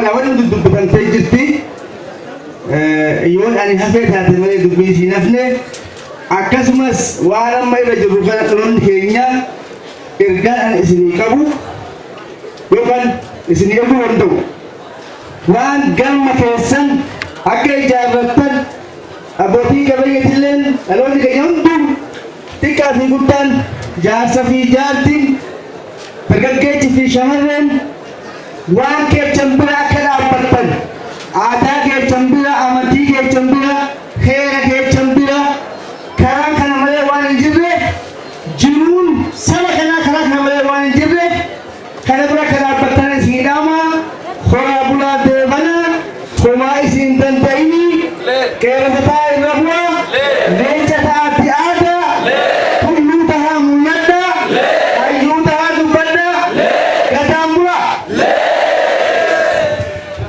Muhammadha wanni dudubbatantee jirti. Yoon ani hafee taate malee dubbii siin hafne. Akkasumas waan amma irra jirru kana dhaloonni keenya ergaan ani isinii qabu yookaan isinii erguu danda'u, waan galma keessan akka ijaarrattan, abbootiin qabeenyatilleen, dhaloonni keenya hunduu, xiqqaa fi guddaan, jaarsa fi jaartiin, dargaggeechi fi shamarreen, waan keechan bira akka dhaabbattan, aadaa keechan bira, amantii keechan bira, heera keechan bira, karaa kana malee waan hin jirreef, jiruun saba kanaa karaa kana malee waan hin jirreef, kana bira akka dhaabbattan isin dhaama. Horaa bulaa, deebanaa, homaa isin danda'inii qeerransataa irra bu'aa.